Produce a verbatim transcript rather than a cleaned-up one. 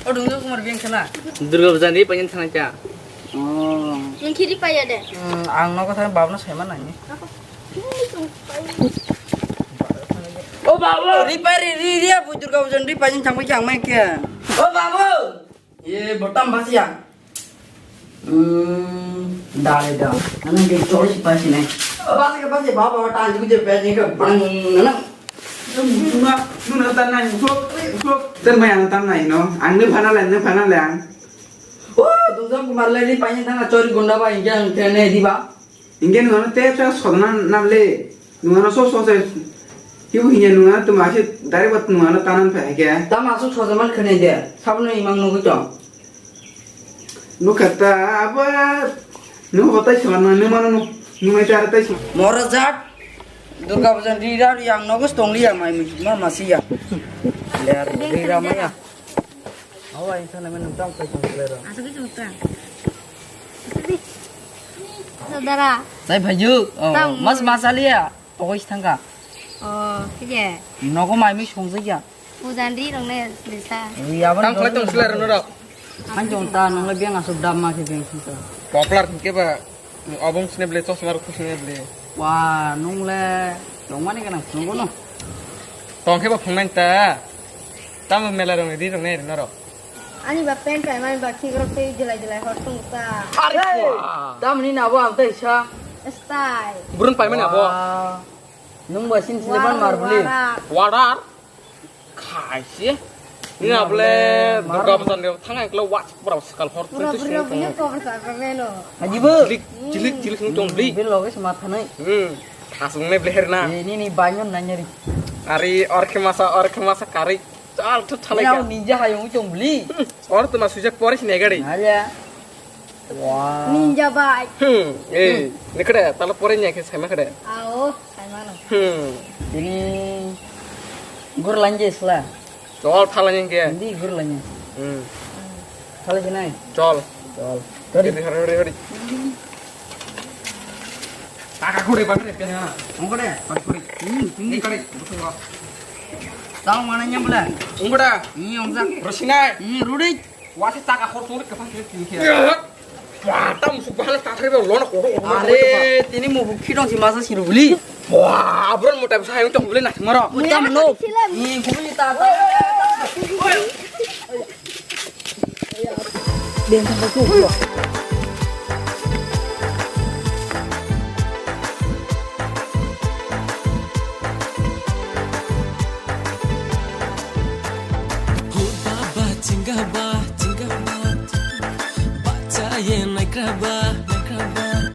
O Dungjo Kumar beng khana. Durga Puja ni painani thangcha. Oh. Nung khiri paya de. Hmm, ang nogo thang babno saima nangni. O babu. Ri pai ri ri ri abu Durga Puja ni ri painani thangbai khe ang mai khe. O babu. Ye botam basiya. Hmm, dale da. Nana ge chori si pasi nai. Basi ke basi baba ta anju je pe ni ke bang nana. Nuna, nuna tan nai, usok, usok. Ter mai ang tan nai no. Ang ne phana le, ne phana le ang. O, Dungjo Kumar le ni painani thangna chori gunda ba inge ang te ne di ba. Inge nungano te cha sodna nam le. Nungano so so se. Hibu hinya nungano tuma se direct bat nungano tanan pha ke. Tama asuk sojaman khane de. Sabno imang nugui tong. Nukha ta abo. Nung hotai sima nung nung mano nung. Nung ai chara tai sima. Mora jat. Durga Puja ni ri ra yang nogo tong li ya mai ma masi ya. Le ri ra mai ya. Awa, insana men tang kai tang klero. Asuk itu tang. Saudara. Sai bhaju. Oh, tang mas mas alia. Pokoi thangka. Oh, kije. Nogo mai mi songjakya. Pujan ri rong ne desa. Ri abang. Tang khlai tong sila reno rok. Ang jong ta nong le biang asuk dam ma khe biang sita. Popular ke ba. Obong sine ble, chosma rok sine ble. Wa, nung le tongmani ganang phungo no. Tong khe ba phungnai ta. Tamo mela rong ri rong nai rino rok. Ani ba pen pai mani ba khik rok tei jelai jelai hor tung ta. Are wa. Tamni na bo am tai sa. Style. Burun pai mani abo. Wa. Nung ba sin sile ban mar buli. Warar. Khaisi. Ni able Durga Puja ni thang ang klo watch pura skal hor. Pura pura punya cover sa meno. Haji bu. Jilik jilik jilik sung tong bli. Bil loge sma thanai. Hmm. Thasung ne bleher na. Ni ni banyon nanyari. Ari orkhe masa orkhe masa kari. Chal thut thalai. Ninja hayung tong bli. Or tuma sujak pore sine gari. Aja. Wow. Ninja bike. Hmm, eh, ni kade, tala pore nya khe saima kade. Ao, saima no. Hmm. Ini gur lanje sla. Chol thala nya khe. Hindi gur lanje. Hmm. Thala jinai. Chol. Chol. Hori hori hori hori. Taka kore bakre pe ha. Ongkore. Bakre. Hmm, hindi kare. Tao mana nyambla. Ongkore. Ini ongsa. Rosinai. Ini rudi. Wasi taka khor suri kapan suri kini khe. Wah, tam su bahal tathari ba lona kodo. Are, tini mu bukhi dong si masa siru buli. Wah, abron mo tam sayang tong buli na maro. Utam no. Ni buli ta ta. Den ta ko. Hur baba chinga ba, chinga ba, bacha ye naikra ba.